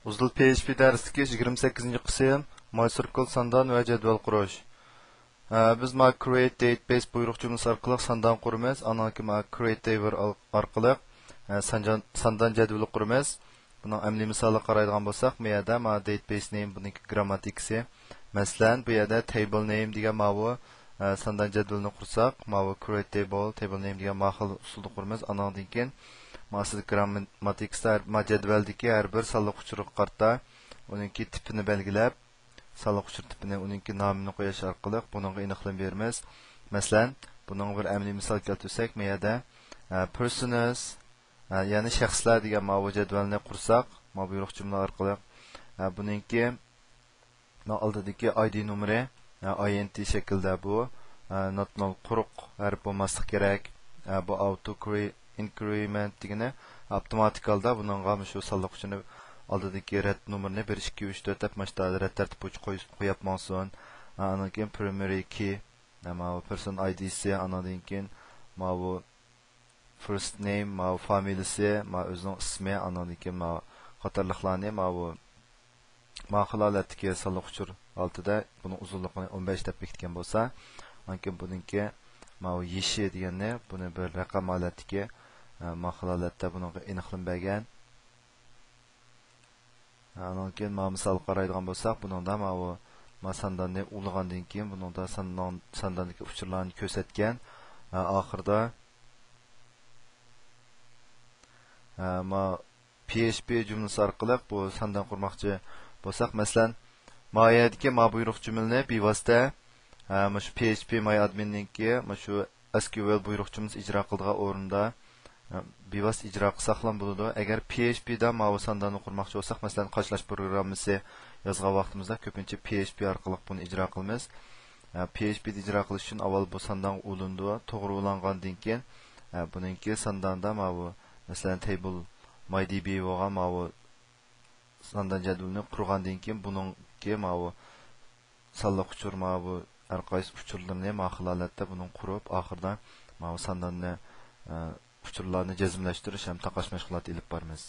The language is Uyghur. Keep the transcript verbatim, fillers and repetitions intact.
ئۇزۇل پي ئېچ پى دەرسلىكى يىگىرمە سەككىزىنچى قىسىم، MySQL ساندان ۋە جەدۋەل قۇرۇش. ئە، بىز ما create database بۇيرۇق جۈملىسى ئارقىلىق ساندان قۇرىمىز، ئانان كېيىن ما create table ئار-، ئارقىلىق، ئە، سانجان-، ساندان جەدۋىلى قۇرىمىز. بۇنىڭ ئەمەلىي مىسالىغا قارايدىغان بولساق، بۇ يەردە ما database name، بۇنىڭكى گرامماتىكىسى. مەسىلەن، بۇ يەردە table name دېگەن ماۋۇ، ئە، ساندان جەدۋىلىنى قۇرساق، ماۋۇ create table، table name دېگەن ما خىل ئۇسۇلدا قۇرىمىز. ئانىڭدىن كېيىن ما سىز گرامماتىكىسىدا ھەر، ما جەدۋەلدىكى ھەر بىر سانلىق ئۇچۇرغا قارىتا ئۇنىڭكى تىپىنى بەلگىلەپ، سانلىق ئۇچۇر تىپىنى، ئۇنىڭكى نامىنى قويۇش ئارقىلىق بۇنىڭغا ئېنىقلىما بېرىمىز. مەسىلەن، بۇنىڭغا بىر ئەمەلىي مىسال كەلتۈرسەك، ما يەردە، ئە، persons، ئە، يەنى شەخسلەر دېگەن ماۋۇ جەدۋەلنى قۇرساق، ما بۇيرۇق جۈملە ئارقىلىق، ئە، بۇنىڭكى، ما ئالدىدىكى ئاي دى نومۇرى، ئە، ئاي ئېن تى شەكلىدە بۇ، ئە، not null، قۇرۇق ھەرپ بولماسلىق كېرەك. ئە، بۇ auto incre-، increment دېگىنى ئاپتوماتىك ھالدا بۇنىڭغا مۇشۇ سانلىق ئۇچۇرنى ئالدىدىكى رەت نومۇرىنى بىر، ئىككى، ئۈچ، تۆت دەپ ماشتا رەت تەرتىپ بويىچە قوي-، قويۇپ ماڭسۇن. ئە، ئاندىن كېيىن primary key، ئە، ماۋۇ person ئاي دىسى، ئاندىن كېيىن ماۋۇ first name، ماۋۇ فامىلىسى، ماۋۇ ئۆزىنىڭ ئىسمى، ئاندىن كېيىن ماۋۇ قاتارلىقلارنى ماۋۇ ما خىل ھالەتتىكى سانلىق ئۇچۇر ھالىتىدە بۇنىڭ ئۇزۇنلۇقىنى ئون بەش دەپ بېكىتكەن بولسا، ئاندىن كېيىن بۇنىڭكى ماۋۇ يېشى دېگەننى بۇنى بىر رەقەم ھالەتتىكى، ئە، ما خىل ھالەتتە بۇنىڭغا ئېنىقلىما بەرگەن. ئاندىن كېيىن ما مىسالغا قارايدىغان بولساق، بۇنىڭدا ماۋۇ ما سانداننى ئۇلىغاندىن كېيىن بۇنىڭدا ساندان-، سانداندىكى ئۇچۇرلارنى كۆرسەتكەن. ئە، ئاخىرىدا، ئە، ما پي ئېچ پى جۈملىسى ئارقىلىق بۇ ساندان قۇرماقچى بولساق، مەسىلەن، ما يەردىكى ما بۇيرۇق جۈملىنى بىۋاسىتە، ھە، مۇشۇ پي ئېچ پى ماي ئادمىننىڭكى مۇشۇ ئېس كيۇ ئېل بۇيرۇق جۈملىسى ئىجرا قىلىدىغان ئورنىدا، ھە، بىۋاسىتە ئىجرا قىلساقلا بولىدۇ. ئەگەر پي ئېچ پى دا ماۋۇ سانداننى قۇرماقچى بولساق، مەسىلەن، قاچىلاش پروگراممىسى يازغان ۋاقتىمىزدا كۆپىنچە پي ئېچ پى ئارقىلىق بۇنى ئىجرا قىلىمىز. ھە، پي ئېچ پى دا ئىجرا قىلىش ئۈچۈن ئاۋۋال بۇ ساندانغا ئۇلىنىدۇ، توغرا ئۇلانغاندىن كېيىن، ھە، بۇنىڭكى سانداندا ماۋۇ، مەسىلەن، تەيبىل ماي دى بى بولغان ماۋۇ ساندان جەدۋىلىنى قۇرغاندىن كېيىن، بۇنىڭكى ماۋۇ سانلىق ئۇچۇر، ماۋۇ ھەر قايسى ئۇچۇرلىرىنى ما خىل ھالەتتە بۇنىڭ قۇرۇپ، ئاخىرىدا ماۋۇ سانداننى، ئە، ئۇچۇرلارنى جەزملەشتۈرۈش ھەم تاقاش مەشغۇلاتى ئېلىپ بارىمىز.